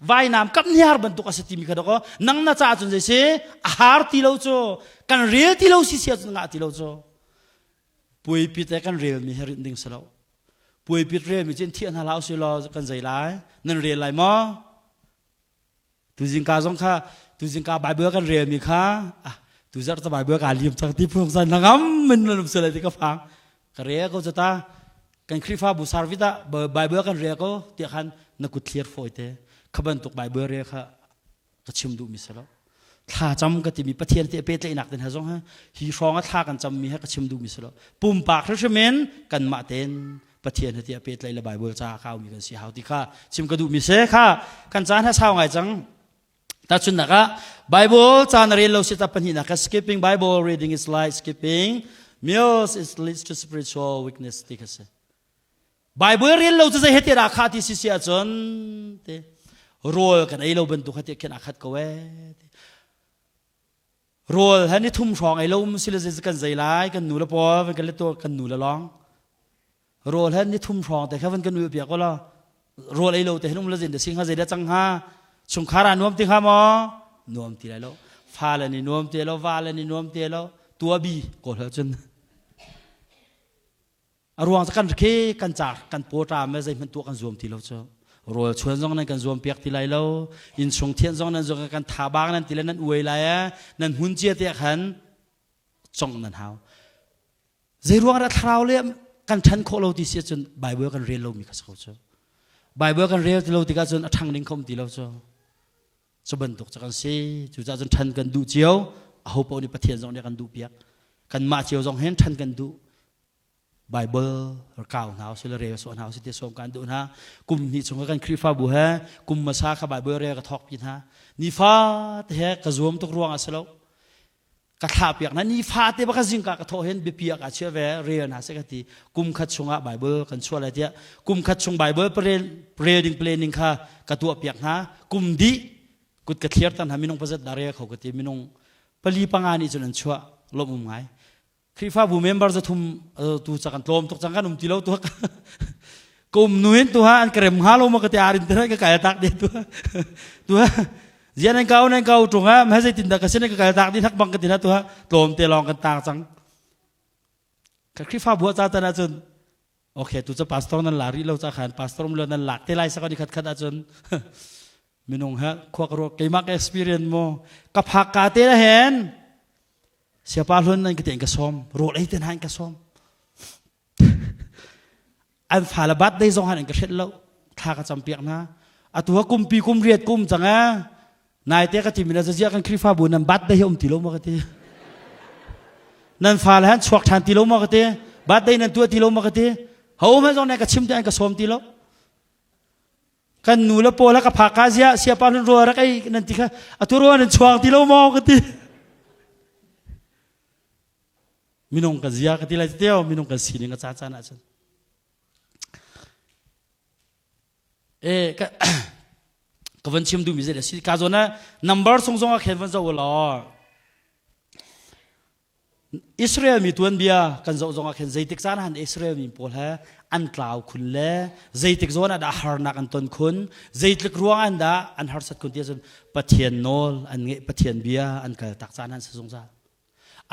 Speaker 1: vainam kap niar bantuk a si timi kha dok nang na caah cun zei si a har ti lo cu kan rel ti lo si sia cun ngah ti lo cu puaipit le kan relmi he rinh ding si lo puaipit relmi cu in thiah hna hlah usih law kan zei lai nan rel lai maw tuzingka zong kha tuzingka bible kan relmi kha ah tuzarh ca bible ka lim cang ti phung san ngam min lum sele ti ka phang ka rel ko chata kan Khrihfabu service ah bible kan rel ko tiah khan na kut thlir fawi te kha bantuk bible rel kha ka chim duhmi si lo thla cam ka timi Pathian te pehtlaihnak te hna zong hi hi hrawng ah thla kan cammi he ka chim duhmi si lo pumpak hrimhrim in kanmah tein Pathian he tiah pehtlaih le Bible ca kaumi kan si hau ti kha chim ka duhmi si kha kan caan ha sau ngai cang tahchunhnak ah Bible ca na rel lo si ta pahnihnak ka skipping Bible reading is like skipping meals is leads to spiritual weakness ti kha si Bible rel lo cu zei he te dah kha ti si si ahcun te rawl kan ei lo bantuk ha ti khin a khat ko ee rawl he ni thum hrawng ei lo um si le zei kan zei lai kan nu le pawl van kan le to kan nu le long rawl he ni thum hrawng te kha van kan ul piak ko la rawl ei lo te hin um le zin de sing ha zei da cang ha chungkhar ah nuam ti hnga maw nuam ti lai lo fa le ni nuam te lo va le ni nuam te lo tua bi ko hla cun A ruang cu kan khi kan car kan pawṭam le zeihmanh tuah kan zuam ti lo cu. Rawl chuan zong nan kan zuam piak ti lai lo. Innchung thianh zong nan zuam kan tha bang nan ti le nan uai lai e. Nan hmun cia te khan cong nan hau. Zei ruang dah thlarau le kan ṭhan khawh lo ti si ahcun Bible kan rel lomi kha si ko cu. Bible kan rel ti lo tikah cun a ṭhang ding kho um ti lo cu. Cu bantuk cu kan si. Cucaah cun ṭhan kan duh cio. Aho paoh nih Pathian zong nih a kan duh piak. Kanmah cio zong hin ṭhan kan duh. Bible kau hna usih le rel sawh hna usih ti sawm kan duh hna. Kum hnih chung kan Khrihfabu he kum hmasa kha Bible rel ka thawk pi hna. Nifa te he ka zuam tuk ruang ah si lo. Ka thlah piak hna nifa te baka zingka ka thawh hin biapi ah ka chia ve rel hna se ka ti. Kum khat chungah Bible kan chuah lai tiah kum khat chung Bible rel rel ding planning kha ka tuah piak hna. Kum dih kut ka thliar tan hna minung pazat dah rel kho ka ti minung pali panga nih cun an chuah lawm um ngai. Khrihfabu member zathum tu ca kan tlawm tuk cang kan um ti lo tu ka um nu hin tu ha an ka rem hnga lo ma ka ti arin te ka kai tak de tu tu ha zian an kau nan kau tung ha ma zei tin da ka sin ka kai tak di thak bang ka ti na tu ha tlawm te long kan tang cang ka Khrihfabu ca tan ahcun. Okay, tu cu pastor nan la rih lo ca khan pastor um lo nan lak te lai sakon i khat khat ahcun minung ha khua ka ruak keimah ka experience mu ka phak ka te la hen siapa hlun nan ka te ka som rawl ei ten han ka som an fa le birthday zong han ka hret lo thla ka cam piak na atu ha kumpi kum riat kum chang a nai te ka ti mi na zia kan Khrihfabu nan birthday hi um ti lo ma ka ti nan fa le han chuak than ti lo ma ka ti birthday nan tua ti lo ma ka ti ho ma zong ne ka chim te an ka som ti lo kan nu le pawl ka phak ka zia siapa hlun ro rak ei nan ti kha atu ro nan chuang ti lo ma ka ti minung ka zia ka ti lai teo minung kan sining a ca caan ahcun e ka ka van chim duhmi zei si ka zawn ah number sung zong ah khen van zoh law Israel mi tuanbia kan zoh zong ah khin zeitik caan han Israel mi pawl he an tlau khun le zeitik zawn ah dah harnak an ton khun zeitluk ruang an dah an harsat khun ti ahcun Pathian nawl an ngeih Pathian bia an kal tak caan han si zungzal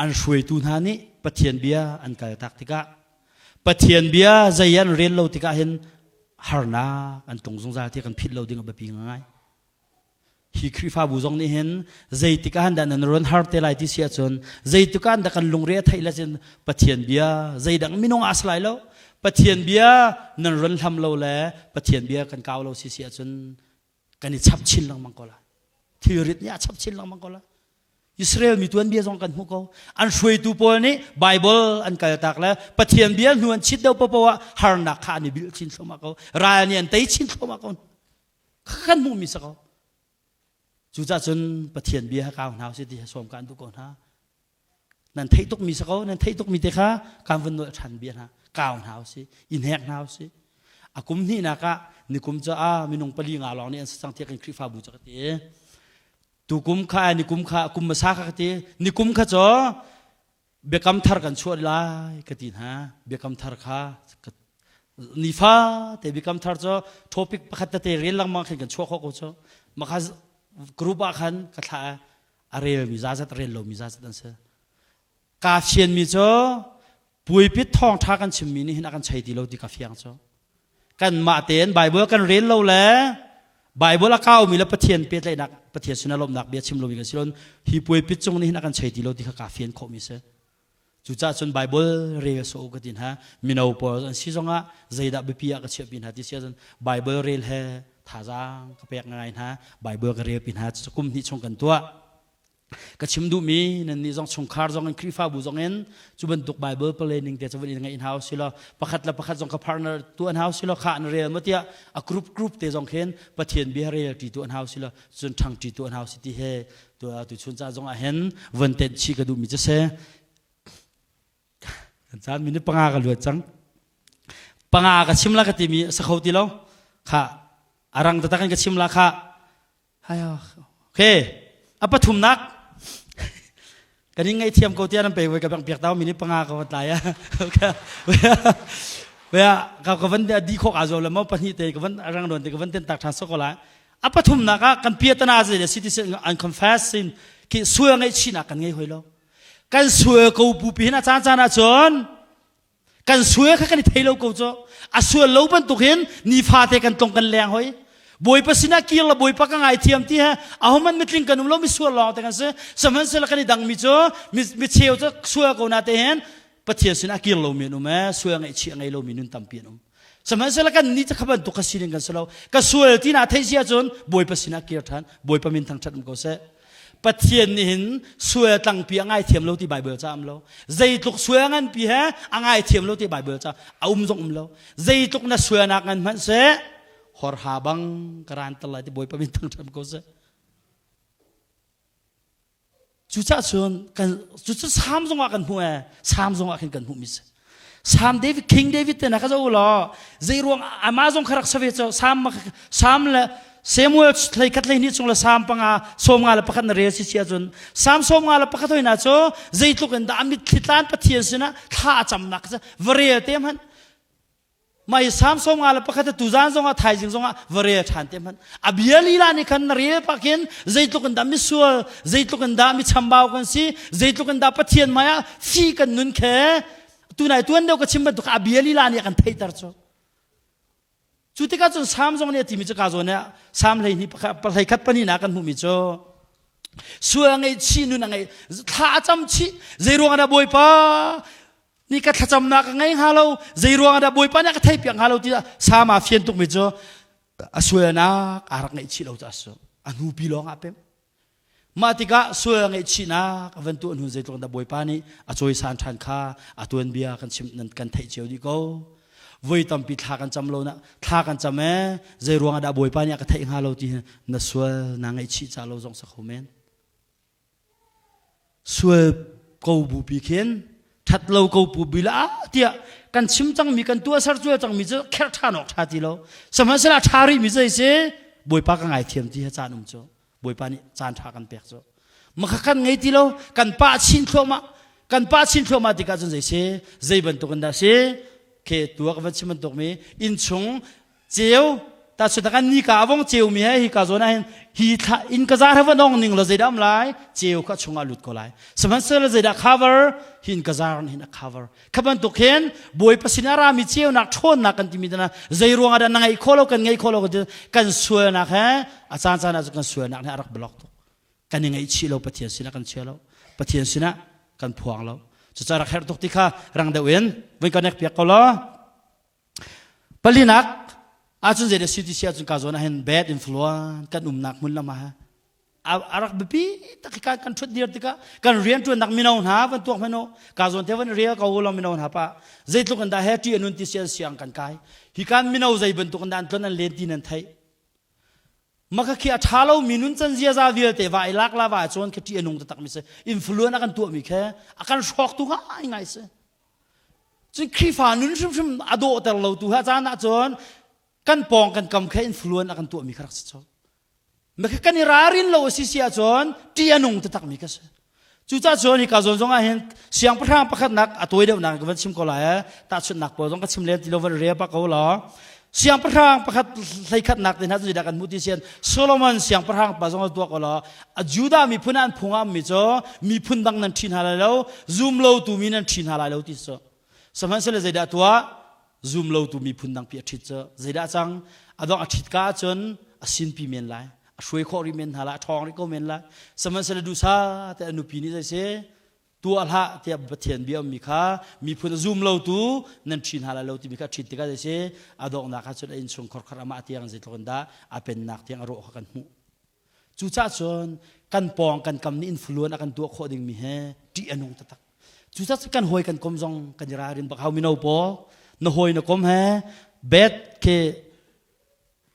Speaker 1: An hruaitu hna nih Pathian bia an kaltak tikah Pathian bia zei an rel lo tikah hin harnak an tlung zungzal ti kan philh lo ding a biapi ngai. Hi Khrihfabu zong nih hin zeitik ah dah nan run har te lai ti si ahcun zeitik ah dah kan lungre a theih le cun Pathian bia zeidang minung ah a lai lo Pathian bia nan run hlam lo le Pathian bia kan kau lo si si ahcun kan i chap chin lengmang ko lai thilrit nih a chap chin lengmang ko lai Israel mi tuanbia zong kan hmuh ko an hruaitu pawl nih Bible an kaltak le Pathian bia hnu an chit deuh popo ah harnak kha an i bilh chin thluahmah ko ral nih an tei chin thluahmah ko kan hmuhmi si ko cucaah cun Pathian bia kau hna usih ti sawm ka an duh ko hna Nan theih tukmi si ko, nan theih tukmi te kha kan vun nolh ṭhan bia hna, kau hna usih, i hnek hna usih. A kum hnihnak ah nikum cu a minung pali nga lawng nih an si cang tiah kan Khrihfabu cu ka ti. Tukum kha nikum kha kum hmasa kha ka ti. Nikum kha cu biakam thar kan chuah lai ka ti hna. Biakam thar kha nifa te biakam thar cu topic pakhat tete rel lengmang khin kan chuah khawh ko cu. Maka group ah khan ka thlah a relmi zazat rel lomi zazat an si kaa fianmi cu puipit thawngṭha kan chimmi nih hin a kan chei ti lo ti ka fiang cu kanmah tein Bible kan rel lo le Bible a kaumi le Pathian pehtlaihnak Pathian sinah lawmhnak bia chim lomi kan si lo hi puipit cung nih hin a kan chei ti lo ti kha kaa fian khawhmi si Cucaah cun Bible rel sawh ka ti hna. Mino pawl an si zongah zeidah biapi ah ka chiahpi hna ti si ahcun Bible rel he thazaang ka pek ngai hna. Bible ka relpi hna. Cucu kum hnih chung kan tuah. Ka chim duhmi nan nih zong chungkhar zong in Khrihfabu zong in cu bantuk Bible planning te cu van in ngeih hna usih law pakhat le pakhat zong ka partner tuah hna usih law kha an rel maw tiah a group group te zong khin Pathian bia rel ṭi tuah hna usih law cun ṭhang ṭi tuah hna usih ti he tu chun ca zong ah hin von tenh chih ka duhmi cu si kan caan minute panga ka luat cang panga ka chim la ka timi sa kho ti lo kha arang taktak in ka chim la kha okay a pathumnak kan in ngaihthiam ko tiah nan pe voi ka bang piak tau minute panga ka van tlai a ka ka van di khok a zo le mo pahnih te ka van arang don te ka van ten tak than so ko lai A pathumnak ah kan piatana zei le citizen an confess sin khi sual ngaihchihnak kan ngei hoi lo. Kan sual ko pupi hin a caan caan ahcun kan sual kha kan i thei lo ko cu. A sual lo bantuk hin nifate kan tlong kan leng hoi. Bawipa sinah kir la Bawipa ka ngaithiam ti he ahohmanh mitling kan um lo mi sual lawng te kan si. Sihmanhsehlaw kan i dangmi cu mi cheu cu sual ko na te hin Pathian sinah kir lomi an um ee sual ngaihchih a ngei lomi nun tampi an um. Sihmanhsehlaw kan nih cu kha bantuk ka sining kan si lo. Ka sual ti na theih si ahcun Bawipa sinah kir ṭhan. Bawipa min thangṭhat um ko seh. Pathian nih hin sual tlangpi a ngaithiam lo ti Baibal ca um lo. Zeitluk sual nganpi he a ngaithiam lo ti Baibal ca a um zong um lo. Zeitluk na sualnak ngan hmanh seh horha bang ka ran tal lai ti Bawipa min thangṭhat um ko seh. Cucaah cun kan cucu Salm zongah kan hmuh ee Salm zongah khin kan hmuhmi si. Salm David King David te na ka zoh law zei ruang amah zong kha rak save cu Salm Salm le Samuel hlei khat hlei hnih chung le Salm panga 51 le pakhat na rel si si ahcun Salm 51 le pakhat hoi na cu zeitluk in dah a mitthli tlan Pathian sinah thla a camnak cu va rel te hmanh Mah hi Salm 51 tuzaan zongah thaizing zongah va rel ṭhan te hmanh. A bia lila nih khan na rel pak hin zeitluk in dah misual, zeitluk in dah mi chambau kan si, zeitluk in dah Pathian hmai ah fi kan nun khe. Tunai tuan deuh ka chim bantuk a bia lila nih a kan theihter cu. Cu tikah cun Salm zong nih a timi cu ka zawn ah Salm 12 pakhat khat pahnih na kan hmuhmi cu sual ngaihchih nun a ngei thla a cam chih zei ruang dah Bawipa nih ka thlacamnak ka ngei hnga lo zei ruang dah Bawipa nih a ka theihpiak hnga lo ti Salm aa fian tukmi cu a sualnak aa rak ngaihchih lo caah a si a hnupi lawng ah pem Mah tikah sual ngaihchihnak a van tuah hnu zeitluk dah Bawipa nih a cawisan ṭhan kha a tuanbia kan chim nan kan theih cio dih ko. Voi tampi thla kan cam lo na thla kan cam ee zei ruangah dah Bawipa nih a ka theih hnga lo ti hi na sual naa ngaihchih ca lo zong sa kho men. Sual ko bupi khin ṭhat lo ko pu bila tiah kan chim cangmi kan tuahser cual cangmi cu kherh ṭhan awk ṭha ti lo. Sihmanhsehlaw ṭha rihmi cu si Bawipa ka ngaithiam ti hi caan um cu. Bawipa nih caan ṭha kan pek cu makha kan ngei ti lo kan pah chin thluahmah kan pah chin thluahmah tikah cun zei si zei bantuk in dah si ke tua ka van chim bantuk mi inn chung ceu ta chu kan ni ka avong ceu mi he hi ka zawn ah hin hi thla inn ka zar van ong ning lo zeidah am lai ceu kha chungah lut ko lai sihmanhsehlaw zeidah cover hi inn ka zar hin a cover Kha bantuk hin Bawipa sin a rami ceunak ṭhawnnak kan timi tana zei ruangah dah na ngeih khawh lo kan ngeih khawh lo kan sualnak he a caan caan ah kan sualnak nih a rak block tuk. Kan i ngaihchih lo Pathian sinah kan chia lo. Pathian sinah kan phuang lo. Cucaah rak herh tuk ti kha rang deuh in voi connect piak ko law. Palinak ahcun zei dah si ti si ahcun ka zawn ah hin bad influence kan umnak hmun lam ah a rak biapi tak hi kan ṭhut dir tikah kan rianṭuannak mino hna van tuak hmanh u ka zawn te van rel ko lo mino hna pa zeitluk in dah he ṭih anun ti sian siang kan kai hi kan mino zei bantuk in dah an tlon an len ti nan theih maka khi a ṭha lo mi nun can ziaza vialte va i lak la va cawn khi ṭih anung taktak mi si influence a kan tuah mi khe a kan hrawk tu ngai ngai si cun Khrihfa nun hrimhrim a dawhter lo tu ha caan ah cun kan pawng kan kam khe influence a kan tuah mi kha rak si chol Kan i ralrin lo a si si ahcun ṭih a nung taktakmi ka si. Cucaah cun hika zawn zong ah hin siangpahrang pakhatnak a tawi deuhnak ka van chim ko lai eh. Tahchunhnak pawl zong ka chim lem ti lo van rel pah ko law. Siangpahrang pakhat hleikhatnak te hna cu zeidah kan hmuh ti sian Solomon siangpahrang pa zong tuah ko law a Judah miphun ah an phung ah mi cu miphun dang nan ṭhi hna lai lo zum lo tu mi nan ṭhi hna lai lo ti cu sihmanhsehlaw zeidah tuah Zumlotu miphun dangpi a ṭhit cu zeidah cang? A dong a ṭhit ka ahcun a sinpi men lai, a hruai khawh rih men hna lai, a ṭhawng rih ko men lai. Sihmanhsehlaw duhsah te a nupi nih zei si tuah hlah tiah Pathian bia ummi kha miphun a zumlotu nan ṭhi hna lai lo timi kha a ṭhit tikah zei si a donghnak ahcun a innchung khorkhar amah tiang zeitluk in dah a pennak tiang a rawh kha kan hmuh. Cucaah cun kan pawng kan kam nih influence a kan tuah khawh dingmi he ṭih a nung taktak. Cucaah cun kan hawi kan kom zong kan i ralrin bak hau mino pawl na hawi na kom he bad ke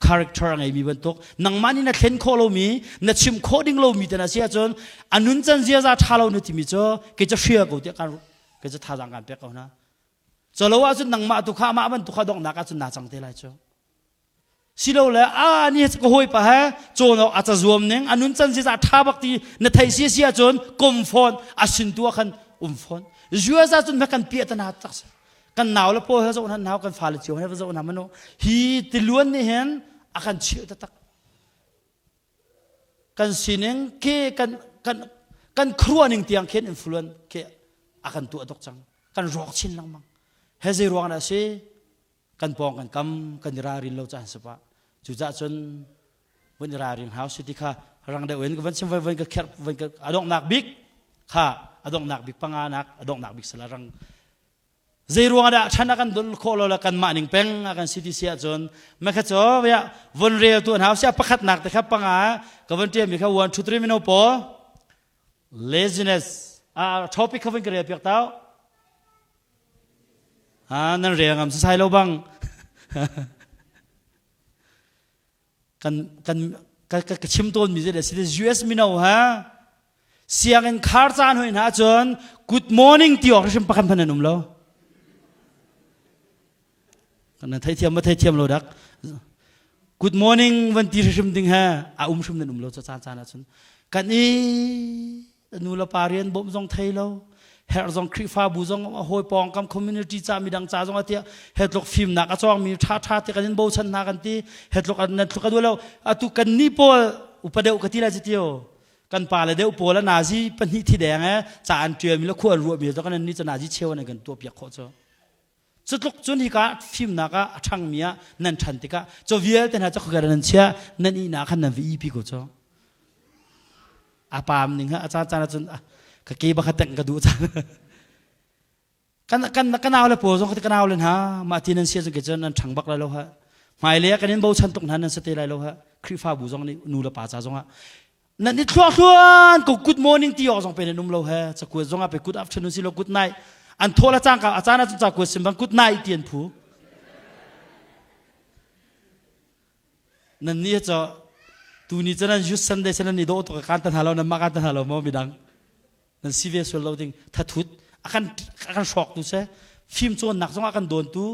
Speaker 1: character a ngeimi bantuk nangmah nih na thlen khawh lomi na chim khawh ding lomi te na si ahcun a nun can ziaza ṭha lo na timi cu kei cu hria ko tiah kan kei cu thazaang kan pek ko hna. Colo ahcun nangmah tu kha amah bantuk kha donghnak ahcun naa cang te lai cu. Silole a ni ka hawipa he cawn awk a cazuam ning a nun can ziza ṭha bak ti na theih si si ahcun kom fawn a sin tu ah khan um fawn zuaza cun kan piah tana tak si kan nau le pawl he zoh hna nau kan fale cio he zoh hna manu hi tiluan nih hin a kan chilh taktak kan sining ke kan kan kan khuaruah ning tiang khin influence ke a kan tuah tuk cang kan rawk chin lengmang he zei ruang dah si Kan pawng kan kam kan i ralrin lo caan si pah. Cucaah cun vun i ralring hau si ti kha rang deuh in ka van chim voi van ka kherh van ka a donghnak bik kha a donghnak bik panganak a donghnak bik sala rang zei ruang dah ṭhan a kan dol khawh lo le kanmah ning peng a kan si ti si ahcun ma kha cu ya von rel tu hau sia pakhatnak te kha panga ka von ṭiam mi kha 1 2 3 mino pawl laziness a topic kha von ka rel piak tau Ah, nan rel ngam sai lo bang. kan kan ka, ka, ka chim tawn mi le si US mino ha sianginn khar caan hoi hna cun good morning ti awk hrim pakhat hmanh an um lo kan theithiam ma theithiam lo dak good morning van ti hrim ding he a um hrim nan um lo cha caan caan ahcun kan i nu le pa rian bawmh zong thei lo herh zong Khrihfabu zong a hawi pawngkam community ca midang ca zong atia hetluk fimnak a cawngmi tha tha te kan in bochan hna kan ti hetluk an nan thluk a duh lo atu kan ni pawl upa deuh ka ti lai tio. Kan pa le deuh pawl a nazi pahnih thi deng e ca an ṭial mi le khua an ruah mi cu kan nih cu nazi cheu an kan tuah piak khawh cu. Cutluk cun hika fimnak ah a ṭhangmi ah nan ṭhan tikah cu vialte hna cu khuakar nan chiah nan ihnak khan nan va ipi ko cu. A paam ning ha a caan caan ahcun ka ke bak tengh ka duh caan. Kan kan ka nau le pawl zong ka nau le hna mah ti nan sia cun ke cun nan ṭhang bak lai lo ha. Hmailei ah kan in bochan tuk hna nan si te lai lo ha. Khrihfabu zong nih nu le pa ca zong ah nan i thluahhluan ko good morning ti awk zong pe nan um lo he cakuat zong ah pe good afternoon si lo good night an thaw la cangka a caan ah cun cakuat sim bang good night ti an phu nan ni cho tu ni cu nan youth sunday se nan ni dawh tuk kan tan halo nan mah kan tan halo mo midang nan si ve sual lo ding thathut a kan a kan hrawk tu se fim cawnnak zong a kan dawn tu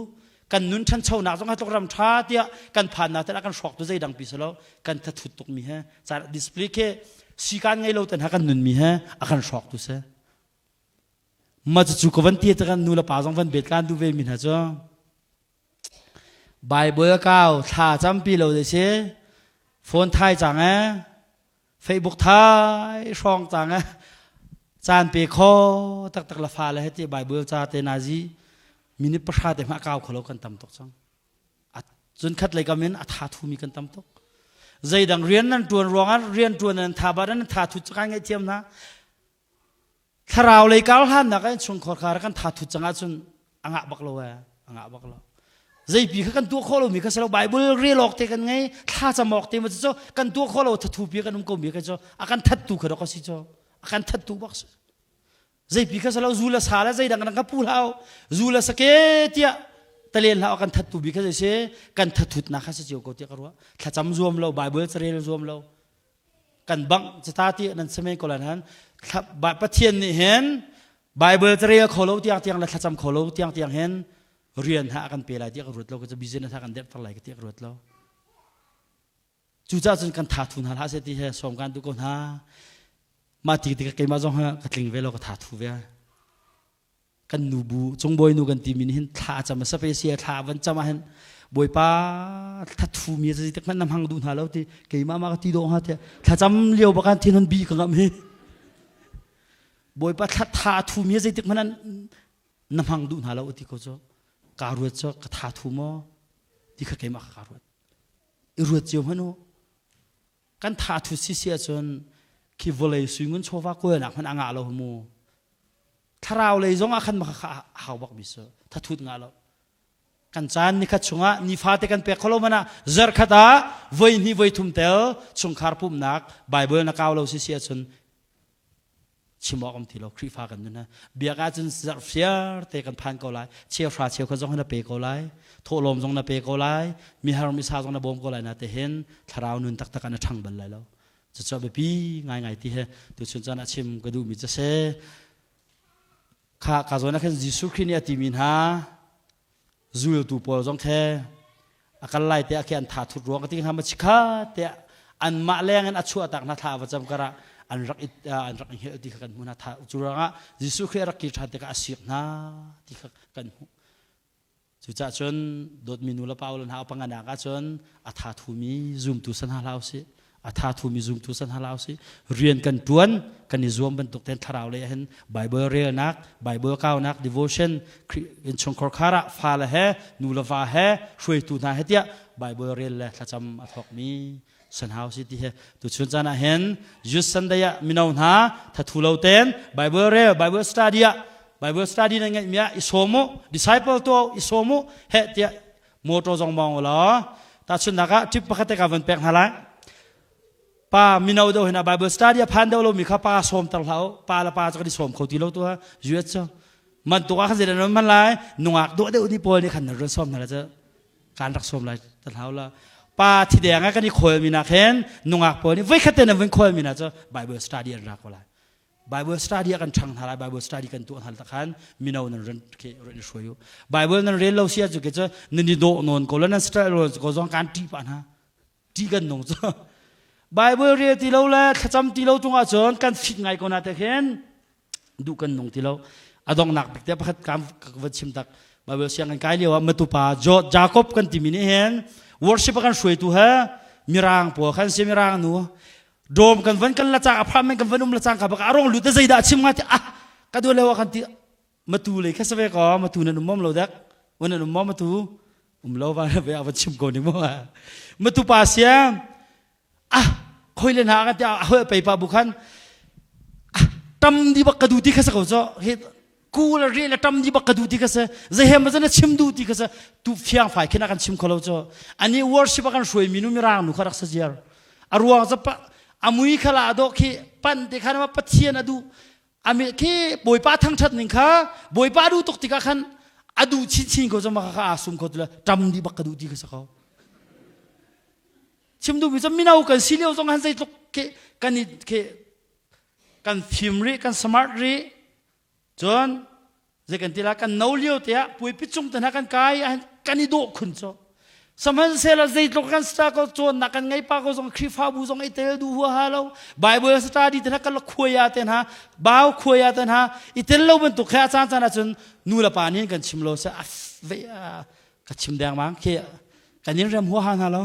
Speaker 1: kan nun ṭhanchonak zong a tluk ram ṭha tiah kan phannak te a kan hrawk tu zeidang pi silo kan thathut tuk mi he ca display ke sikan ngei lo ten ha kan nun mi he a kan hrawk tu se ma cu ka van ti te kan nu le pa zong van bet kan du ve mi hna cu Bible kau thla campi lo de si phone thai cang e Facebook thai hrawng cang e caan pe kho taktak la fa le heti Bible ca te nazi minute pahra te hma kau kholo kan tam tuk cang cun khat lei kam in a tha thu mi kan tam tuk zeidang rian nan tuan ruangah rian tuan nan tha ba nan tha thu kai ngai thiam na Thlarau lei kar hlannak ah innchungkhar kha kan tha thut cang ahcun a ngah bak lo ee, a ngah bak lo. Zeipi kha kan tuah khawh lomi kha si lo Bible rel awk te kan ngei, thlacam awk te ma cu kan tuah khawh lo thathu pi kan um ko mi kha cu a kan thattu kha dok a si cu a kan thattu bak si. Zeipi kha si lo zu le sa le zeidang dang kha pu hlah zu le sake tiah talen hlah kan thattu bi kha zei si kan thathutnak kha si cio ko tiah ka ruah. Thlacam zuam lo, Bible carel zuam lo, kan bangh cata ti nan same ko lan han Pathian nih hin Bible carel kho lo tiang tiang le thlacam kho lo tiang tiang hin rian ha kan pe lai tiah ka ruat lo ka business ha kan derter lai ka tiah ka ruat lo cucaah cun kan tha thu hna hlah seh ti he sawm kan duh ko hna mah ti tikah keimah zong ha ka tling ve lo ka tha thu ve kan nu bu cungbawi nu kan timi nih hin thla a cam a sape sia thla a van cam ah hin bawipa thathu mi zei tik hmanh na hmang duh hna lo ti keimah ma ka ti dawh hnga tiah thlacam lio bakan thin hun bi ka ngam hi bawipa thla tha thu mi zei tik hmanh na hmang duh hna lo ti ko cu ka ruat cu ka tha thu maw ti kha keimah ka ruat i ruat cio hmanh u kan tha thu si si ahcun khi vawlei suingun chawva kawlnak hmanh a ngah lo mu thlarau lei zong ah khan maka kha hau bak mi su thathut ngah lo kan caan nikhat chungah nifate kan pek kholo mana zarkhat ah voi hnih voi thum tel chungkhar pumnak bible na kau lo si si ahcun chim awk um ti lo Khrihfa kan nun ha biak ahcun zarh fiar te kan phan ko lai cheuhra cheukhat zong na pe ko lai thawhlawm zong na pe ko lai mihar misa zong na bawm ko lai na te hin thlarau nun taktak ah na ṭhang bal lai lo cucu biapi ngaingai ti he tuchun caan ah chim ka duhmi cu si kha ka zawn ah khan Jesuh Khrih nih a timi hna zultu pawl zong khe a kal lai te ah khi an tha thut ruang ka ti hnga ma chikha te anmah leng in a chuah tak hna thla va cam karah an rak an rak i hngelh ti kha kan hmu hna tha cu ruangah Jesuh Khrih a rak kir ṭhan tikah a sik hna ti kha kan hmuh cucaah cun dawtmi nu le pa le hna panganak ah cun a tha thumi zumtu san hna hlah usih a tha thumi zumtu san hna hlah usih rian kan ṭuan kan i zuam bantuk ten thlarau lei ah hin Bible relnak Bible kaunak devotion innchungkhar khar ah fale he nu le va he hruaitu hna he tiah Bible rel le thlacam a thawkmi sanhau si ti he tuchun caan ah hin Youth Sunday ah mino hna thathu lo ten Bible rel Bible study ah Bible study na ngeih mi ah i sawm u disciple to i sawm u he tiah motor zong mawng law tahchunhnak ah tip pakhat te ka van pek hna lai pa mino do hina bible study a phan deuh lomi kha pa sawm ter hlah u pa le pa cu kan i sawm kho ti lo tu ha US cu man tuk ah khan zeidah nan man lai nungak dawh deuh ni pawl nih khan nan run sawm hna la cu kan rak sawm lai ta hlau la pa thi deng ah kan i khawl mi nak hen nungak pawl nih voikhat te nan vun khawl mi na cu bible study an ra ko lai Bible study ah kan ṭhang hna lai Bible study kan tuah hna khan mino nan ran ke ran i hruai u Bible nan rel lo sia cu ke cu nan i dawh nawn ko le nan style lo ko zong kan ṭih pah hna ṭih kan nung cu Bible rel ti lo le thlacam ti lo tung ahcun kan fit ngai ko na te khin duh kan nung ti lo a donghnak bik te pakhat kam ka van chim tak Bible siang kan kai lio ah matupa Jacob kan timi nih hin worship kan hruaitu he mirang pawl khan si mirang nu. Dawm kan van kan la cang apartment kan van um la cang ka baka arong lut zeidah chim nga ti ah ka du lewa kan ti matu le kha save ko matu nan um mom lo dak wan nan um mom matu um lo va ve avan chim ko ni mo matu pa sia ah khoi le na ka ti a hoi pe pa bu khan tam di bak ka du ti kha sa ko cho he ku la re la tam di bak ka du ti kha se zehem ma na chim du ti kha se tu fiang fai khina kan chim kholo cho ani worship kan hruai minu mirang nu kha rak sa ziar aruang za pa amui khala do khi pan te khan ma pathian adu ami khi bawipa thangthat ning kha bawipa du tuk tikah khan adu chin chin ko cho ma kha asum ko tula tam di bak ka du ti kha sa ko chim du mi cho mino kan si lio zong han zeitluk ke kan i ke kan fim ri kan smart ri cun zei kan ti la kan no lio te ah puaipi cung te hna kan kai kan i dawh khun cu sihmanhsehlaw zeitluk kan star ko cawnnak kan ngei pa ko zong Khrihfabu zong i tel duh huaha lo Bible study te hna kan la khuaya te hna bau khuaya te hna i tel lo bantuk khe a caan caan ahcun nu le pa nih kan chim lo se a ve ka chim deng mang khi kan in rem huaha hna lo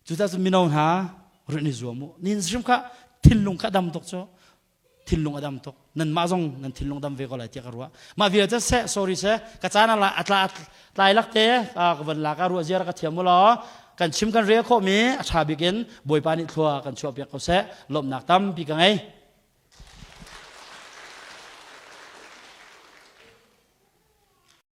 Speaker 1: cucaah cun mino hna rin i zuam u nin hrim kha thinlung kha dam tuk cu thinlung a dam tuk nanmah zong nan thinlung dam ve ko lai tiah ka ruah mah vialte seh sorry seh ka caan a atla tlai lak te ka van la ka ruah ziar ka thiam law kan chim kan rel khawh mi a tha bik in bawipa nih thlua kan chuah piak ko seh lawmhnak tampi ka ngei.